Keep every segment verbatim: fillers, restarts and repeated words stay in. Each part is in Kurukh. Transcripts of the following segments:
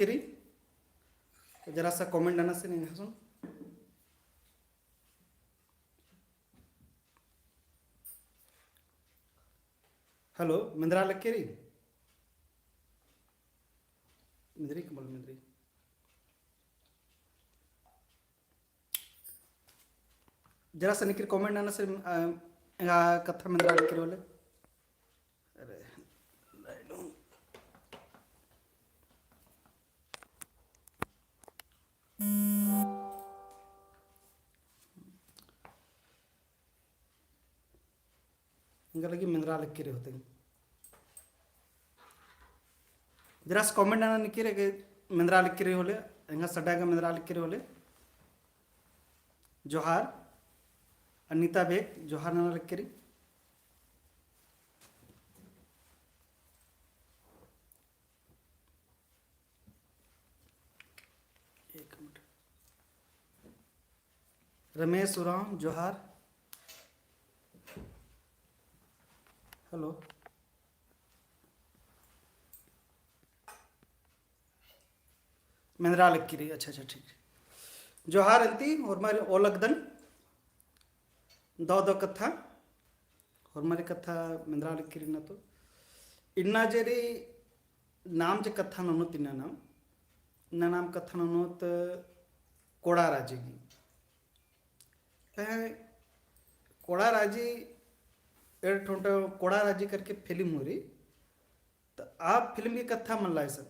केरी, जरा सा comment नना से निंग्है सुन। Hello, मेंदरा लग केरी? मेंदरी कमल मेंदरी। जरा सा निकिर comment नना से, अ, एंगा कत्था मेंदरा लग केरी होले। अरे, लाइनो। एंगा लगी मेंदरा लग केरी होते। जरा सा comment नना निकिर एंगा मेंदरा लग केरी होले, एंगा सड्डा एंगा मेंदरा लग केरी होले। जोहार, अनिता बेक, जोहार नना लग केरी। एक मिनट। रमेश उराँव, जोहार। Hello। मेंदरा लग केरी, अच्छा, अच्छा, ठीक। जोहार अन्ती, होरमारिन ओलगदन। दव दव कत्था, होरमारिन कत्था मेंदरा लग केरी ना तो। इन्ना जे रई नाम जे कत्था ननोत इन्ना नाम, इन्ना नाम कत्था ननोत कोड़ा राजी गही। पहें कोड़ा राजी, एंड़ ठोंटा कोड़ा राजी करके film होरी, त आ film गही कत्था मल्ला इसन।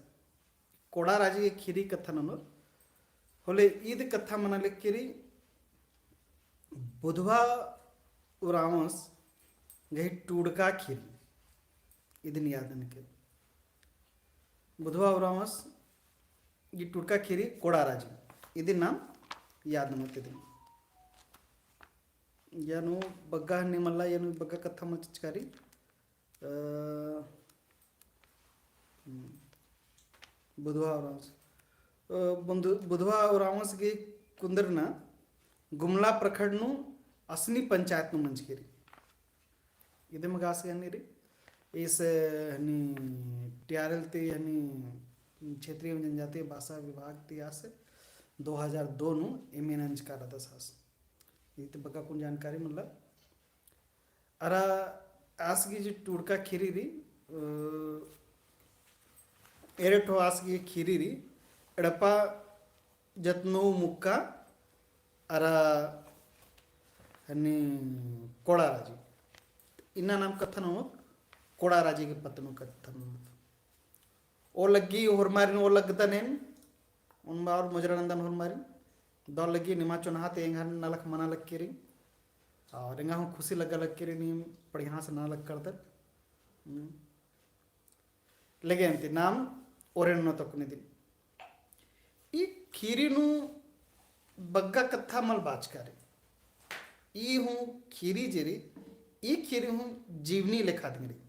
कोड़ा राजी गही ख़ीरी कत्था ननोर। होले ईद कत्था मना लग केरी बुधवा उराँवस गही टूड़का ख़ीरी। इदिन याद ननके। बुधवा उराँवस गही टूड़का ख़ीरी कोड़ा राजी। इदिन नाम याद ननोत इदिन। यानु बग्गा हन्नी मल्ला, यानु बग्गा कत्था मल चिचकारी। अ, हम्म, बुधवा उराँवस। अ, बुंदु-, बुधवा उराँवस गही कुन्दरना गुमला प्रखंड नू असनी पंचायत नू मंजकी रई। इदे मगास हन्नी रई। इस हन्नी TRL ती हन्नी क्षेत्रीय एवं जनजातीय भाषा विभाग ती आस दो हजार दो नू MA नंजका रअदस आस। इते बग्गा कुन जानकारी मतलब अरा आस गही जे टूड़का ख़ीरी रई, अ, एरे ठो आस गही ख़ीरी रई, एड़पा जतनो मुक्का अरा हन्नी कोड़ा राजी। इन्ना नाम कत्था ननोत, कोड़ा राजी गही पत्त नू कत्था ननोत। ओ लग्गी होरमारिन ओ लग्गदन एन, उन बार मुजरा नन्दन होरमारिन। दव लग्गी निमा चोन्हा ती एंगा नलख मना लग केरी। और एंगा हूँ खुशी लग्गा लग केरी नीम पड़िहाँ से नलख करदन। हम्म। लेगे अन्ती नाम ओरे ननोत अक्कुन इदिन। ई ख़ीरी नू बग्गा कत्था मल बाचका रई। ई हूँ ख़ीरी जे रई, ई ख़ीरी हूँ जीवनी लेखा दिम रई।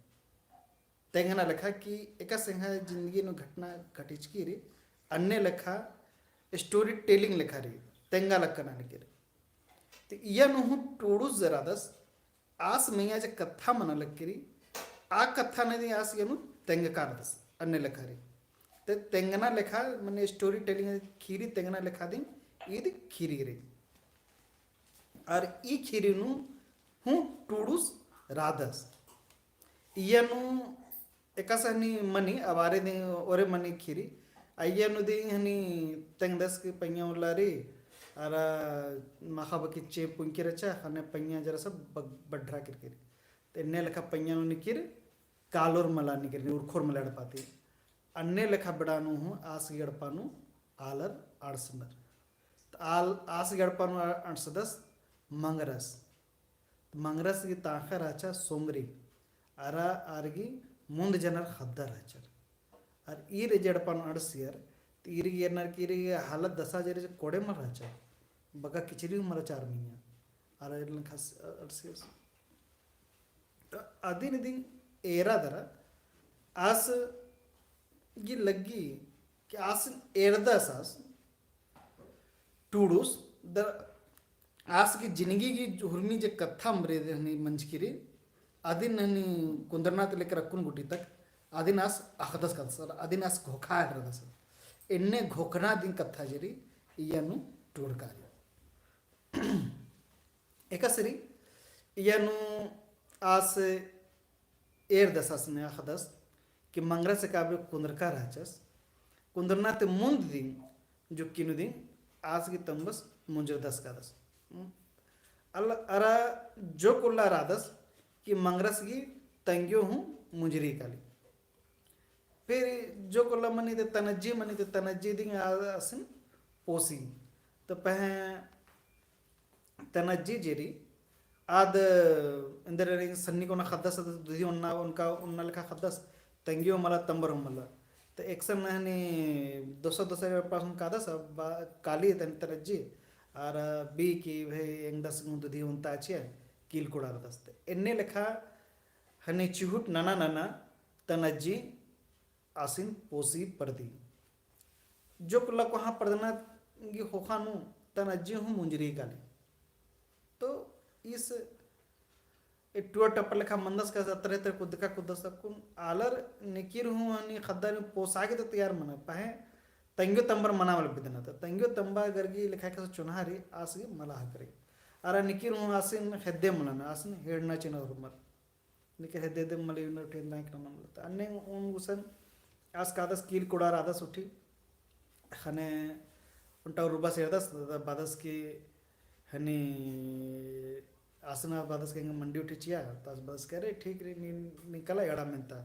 तेंगना लेखा कि एकासे एंग्है जिंदगी नू घटना घटिचकी रई, अन्ने लेखा story telling लेखा रई, तेंगा लक्कन ननके रई। ते इया नू हूँ टूड़ुस जे रअदस, आस मइय्याँ जे कत्था मना लग केरी, आ कत्था नू दिम आस इया नू तेंगका रअदस, अन्ने लेखा रई। ते तेंगना लेखा, मने story telling ख़ीरी तेंगना लेखा दिम ईद ख़ीरी रई। अरा ई ख़ीरी नू हूँ टूड़ुस रअदस। इया नू एकासे हनी मनी, अबारे दिम ओरे मनी ख़ीरी। अइया नू दिम हनी तेंगदस कि पइयाँ उल्ला रई, अरा माख़ा बकी चे पुंकी रहचा, ख़ने पइयाँ जरा सा ब-, बढ़रा केरकी रई। ते एन्ने लेखा पइयाँ नू निकिर, कालोर मला निकिर, उरखोर मला एड़पा ती। अन्ने लेखा बेड़ा नू हूँ आस गही एड़पा नू आलर अंड़सनर। त आल आस गही एड़पा नू अंड़सदस मंगरस। मंगरस गही ताख़ा रहचा सोमरी, अरा आर गही मुन्द जनर ख़द्दर रहचर। अरा ईर जे एड़पा नू अंड़सियर, त ईर गही एरनर की ईर गही हालत दसा जे रई कोड़े मल रहचा, बग्गा किचरी मल रहचा आर मइय्याँ, अरा ईर लेखा अंड़सियर। त अदिन दिम एरा दरा आस गही लग्गी कि आस एरदस आस टूड़ुस दरा आस गही जिनगी गही हुरमी जे कत्था अम्बरे हनी मंजकी रई, अदिन हनी कुन्दरना ती लेकर अक्कुन गूटी तक, अदिन आस अख़दस कालदस, अदिन आस घोखा एरदस। एन्ने घोखना दिम कत्था जे रई इया नू टूड़का रई। एकासे रई इया नू आस एरदस, आस ने अख़दस कि मंगरस एका बेर कुन्दरका रहचस, कुन्दरना ती मुन्द दिम जुक्की नू दिम आस गही तम्बस मुंजरदस कादस। हम्म। अल-, अरा जोक उल्ला रअदस कि मंगरस गही तंग्यो हूँ मुंजरी काली। फिर जोक उल्ला मनी ते तनज्जी, मनी ते तनज्जी दिम आ-, आसिन पोसी। तो पहें तनज्जी जे रई, आद एन्देर रई सन्नी कोना ख़द्दस, दुधी ओन्ना, ओनका ओन्ना लेखा ख़द्दस, तंग्यो मला, तम्बर हूँ मला। तो एकसन हनी दोसर दोसर पास हूँ कादस, बा-, काली तन-, तनज्जी, अरा बी कि भई एंगदस हूँ दुधी ओन्ता चिआ, कील कुड़ारदस। तो एन्ने लेखा हनी चिहुट नना नना तनज्जी आसिन पोसी परदी। जोक उल्ला कोहाँ परदना गही ख़ोख़ा नू तनज्जी हूँ मुंजरी काली। तो इस ए टुआ टप्पर लेखा मंदस का अतरे अतरे कुद्दका कुद्दस अक्कुन आलर निकिर हूँ हनी ख़द्दर हूँ पोसा गे तो तैयार मना, पहें तंग्यो तम्बर मना वाला बिदना। तो तंग्यो तम्बर गरगी लेखा का चोन्हा रई, आस गही मला हकरी। अरा निकिर हूँ आसिन हेद्दे मलना, आसिन हेड़ना चिअना होरमर। निकिर हेद्दे दे मले उन्नर ठेन दाई करना मले। तो अन्ने उन गुसन आस कादस कील कुड़ारदस उठी। ख़ने ओन्टा उर्बस एरदस, तो बादस कि हनी आसिन बादस कि एंगा मंडी उठी चिआ, तो आस बादस कि अरे ठीक रई, नी-, निकला एड़ा मेन्ता।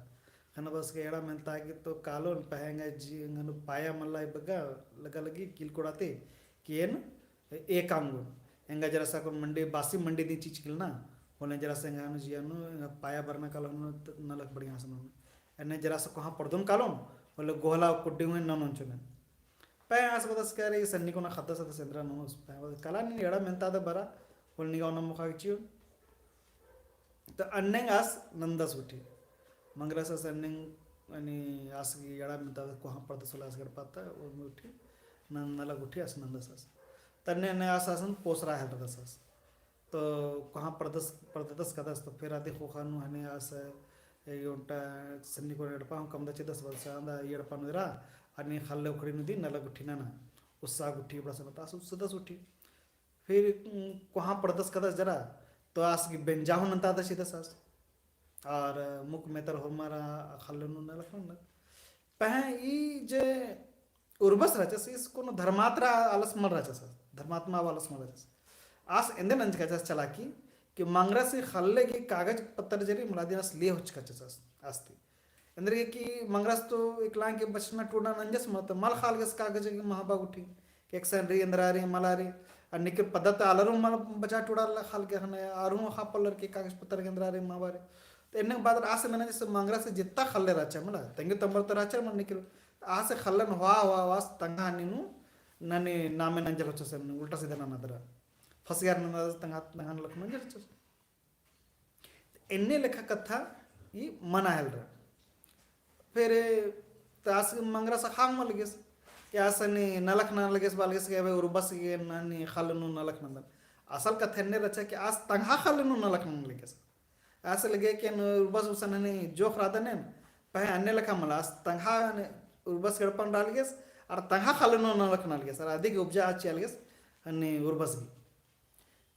ख़ने बादस कि एड़ा मेन्ता कि तो कालोन पहें एंगा जी, एंगा नू पाया मल्ला बग्गे लगा लगी कील कुड़ाते कि एन एका ओंगोन। एंगा जरा सा अक्कुन मंडी, बासी मंडी दिम चिचकिलना, होले जरा सा एंगा नू जिया नू, एंगा पाया बरना कालोन नू त-, नलख बढ़िया से नू। एन्ने जरा सा कोहाँ परदोन कालोन, होले गोहला कुड्डी हूँ ननोन चोने। पहें आस बादस कि अरे, ई सन्नी कोना ख़द्दस, आद एन्द्रा ननोस, पहें बादस काला नीन एड़ा मेन्ता दा बरा, होले निंगा ओना मोख़ा चिओन। तो अन्नेंग आस नन्दस उठी। मंगरस आस अन्नेंग, यानी आस गही एड़ा मेन्ता कोहाँ परदस होले आस गड़पाता, ओन उठी, नन-, नलख उठी आस नन्दस आस। तन्ने अन्ने आस आसन पोसरा हेलरदस आस। तो कोहाँ परदस, परददस कादस, तो फिर अदी ख़ोख़ा नू हनी आस, ए, ओन्टा सन्नी कोना एड़पा हूँ कमदा चिदस बलसा, आदा ई एड़पा नू एरा, अन्ने ख़ल्ले उखड़ी नू दिम नलख उठी नना, उत्साह उठी बड़ा सनता आस उत्साहदस उठी। फिर, उम, कोहाँ परदस कादस जरा, तो आस गही बेंजा हूँ नन्तादस चिदस आस। और मुख मेतर होरमर ख़ल्ले नू नलख ननर। पहें ई जे उर्बस रहचस, ईस कोनो धर्मात्रा आलस मल रहचस, धर्मात्मा आलस मल रहचस। आस एन्देर नंजकाचस चलाकी, कि मंगरस ई ख़ल्ले गही कागज पत्तर जे रई मला दिम आस ले होचकाचस आस, आस ती। एन्देरगे कि मंगरस तो एकलांग के बचना टूड़ना नंजस मल, तो मल ख़ाल गेस कागज गही महबा गुट्ठी। एकसन रई, एन्द्रा रई, मला रई, आ निकिर पद्दा ता आलर हूँ मल बचा टूड़ारला ख़ाल के ख़ने, आर हूँ ख़ाप पल्लर के कागज पत्तर गे एन्द्रा रई, महबा रई। तो एन्ने बाद आस मेना जैसे मंगरस जित्ता ख़ल्ले रहचा मला, तंग्यो तम्बर तो रहचा मला निकिर। आस ख़ल्लन हुआ, हुआ, हुआ, आस तंगआ हनी नू, ननी नामे नंजल होचस, उल्टा सीधा नना दरा। फसियार नना तंगआ, तंगआ नलख नंजल होचस। एन्ने लेखा कत्था ई मना हेलरा। फिर त आस मंगरस अख़आ मल गेस, कि आस हनी नलख नना लगेस बआ लगेस कि अबे उर्बस गे हनी ख़ल्ल नू नलख नन्दन। असल कत्था एन्ने रहचा कि आस तंगआ ख़ल्ल नू नलख नना लगेस। आस लगे कि उर्बस गुसन हनी जोख रअदन एन, पहें अन्ने लेखा मला आस तंगआ उर्बस गे एड़पन रआ लगेस, अरा तंगआ ख़ल्ल नू नलख नना लगेस, अरा अदी गे उपजा चिआ लगेस हनी उर्बस गे।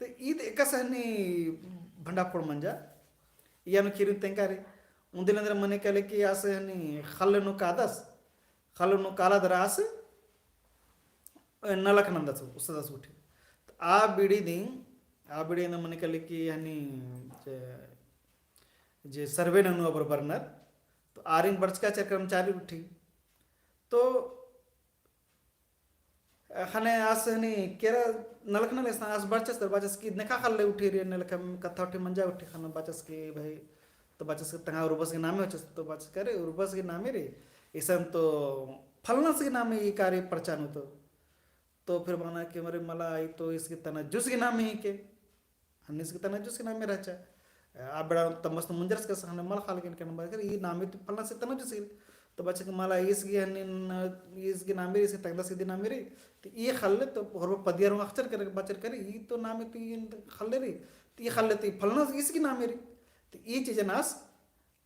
तो ईद एकासे हनी भंडाफोड़ मंजा, इया नू किरिन तेंका रई। उन्दिल एन्देर मने काली कि आस हनी ख़ल्ल नू कादस, ख़ल्ल नू काला दरा आस नलख नन्दस, उत्साहदस गुट्ठी। तो आ बीड़ी दिम, आ बीड़ी दिम मने काली कि हनी जे, जे सर्वे ननू अबर बरनर, तो आरिन बरचका चरकर चारी गुट्ठी। तो ख़ने आस हनी केरा नलख नना लगेस, आस बरचस, तो बाचस कि नेखा ख़ल्ले गुट्ठी रई, एन्ने लेखा कत्था गुट्ठी मंजा गुट्ठी। ख़ने बाचस कि भाई, तो बाचस कि तंगआ उर्बस गे नामे होचस, तो बाचस कि अरे उर्बस गे नामे रई, इसन तो फलनस गे नामे ई कार्य परचा नू तो। तो फिर मना कि अरे मला ई तो ईस गे तनज्जुस गे नामे हिके। हनी ईस गे तनज्जुस गे नामे रहचा। आ बेड़ा तम्बस तो मुंजरस केस ख़ने मल ख़ाल गे एन कन बाचर, ई नामे तो फलनस गे तनज्जुस गे। तो बाचस कि मला ईस गे हनी न, ईस गे नामे रई, ईस गे तंगदस गे नामे रई। तो ई ख़ल्ले तो होरमर पदियर हूँ अख़चर केरा, बाचर कि अरे ई तो नामे तो ई ख़ल्ले रई। तो ई ख़ल्ले तो ई फलनस ईस गे नामे रई। तो ई चीजन आस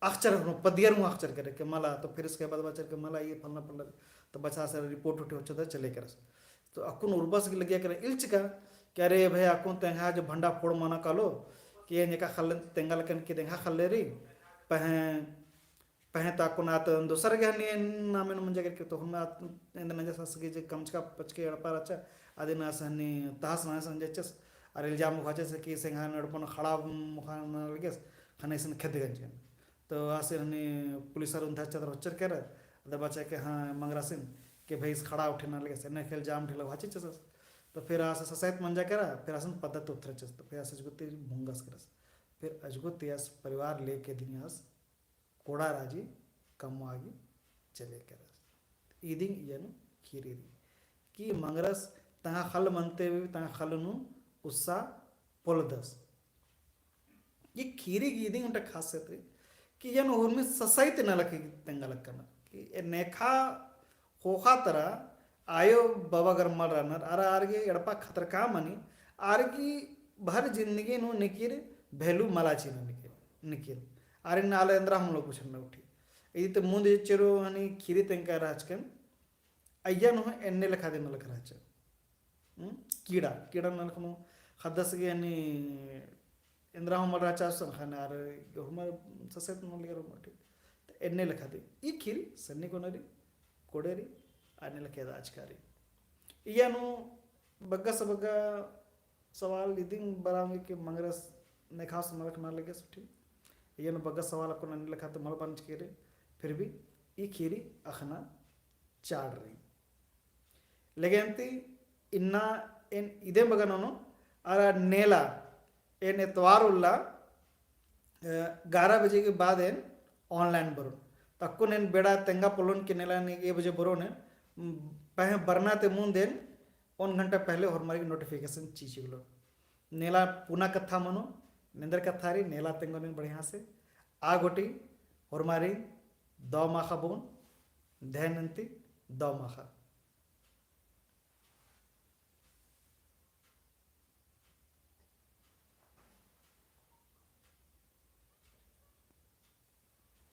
अख़चर हूँ, पदियर हूँ अख़चर केरा कि मला, तो फिर उसके बाद बाचर कि मला ई फलना फलना। तो बछासर report उठे होचदस चले केरस। तो अक्कुन उर्बस गे लगिया केरा इल्चका कि अरे भई अक्कुन तेंगा जो भंडा फोड़ मना कालो कि एन एका खल्ले तेंगा लकन कि तेंगा खल्ले रई। पहें पहें ता अक्कुन आत दोसर गे हनी एन नामेन मंजा केरकी तो हुन आत एन्देर नंजस आस गे जे कमचका पचके एड़पा रहचा, अदिन आस हनी तहस नहस नंजचस, अरा इल्जाम मुखाचस कि सेंगा एड़पन खड़ा मुखा नना लगियस, खने इसन खेद्द गंजन। तो आस हनी पुलिसर उन्धा चदर होचर केरा, अदर बाचा के हाँ मंगरासिन कि भई इस खड़ा उठे नना लगियस, एन्ने खेल जाम ढिला भाचचस। तो फिर आस ससैत मंजा केरा, फिर आसन पद्दा तोथरचस, तो फिर आस अजगुती भुंगस केरस। फिर अजगुती आस परिवार लेके दिंगास कोड़ा राजी कमवा गे चले केरस। इदिंग इयनु खीरी रई कि मंगरस तंगा खल मनते भी तंगा खल नू उस्सा पोलदस। ई खीरी गे इदिंग ओन्टा खासियत रई कि इयनु हुरमी ससैत नलख तेंगा लक्कन कि ए नेखा ख़ोख़ा तरा आयो बाबा गर मल रअनर, अरा आर गे एड़पा खतरका मनी, आर गे भर जिंदगी नू निकिर value मला चिअना निकिर, निकिर। आरिन आला एन्दरा हूँ मल गुछरना उठी। इदी ते मुन्द चेरो हनी खीरी तेंगका रहचकन, अइय्या नू एन्ने लेखा दिम नलख रहचा। हम्म? कीड़ा, कीड़ा नलख नू ख़द्दस गे हनी एन्दरा हूँ मल रहचा असन ख़ने आर हुरमर ससैत नू लेकर हुरमर ठीक। तो एन्ने लेखा दिम। ई खीरी सन्नी कोना रई, कोड़े रई, अन्ने लेखा एदा अचका रई। इय्या नू बग्गस बग्गा सवाल इदिंग बरआ ओंगी कि मंगरस नेखा उस्सा नलख नना लगियस उठी। इय्या नू बग्गस सवाल अक्कुन अन्ने लेखा तो मल बरचकी रई, फिर भी ई खीरी अख़ना चाड़ रई। लेकिन ती इन्ना एन इदे बग्गे ननोन, अरा नेला एन एतवार उल्ला, अ, ग्यारह बजे के बाद एन online बरोन। तो अक्कुन एन बेड़ा तेंगा पोल्लोन कि नेला एन एक बजे बरोन, पहें बरना ते मुन्द एन ओन घंटा पहले होरमारिन notification चिचिलोन। नेला पुना कत्था मनो, एन्देर कत्था रई, नेला तेंगोन एन बढ़िया से। आ गूटी होरमारिन दव माख़ा बओन, धैन अन्ती दव माख़ा।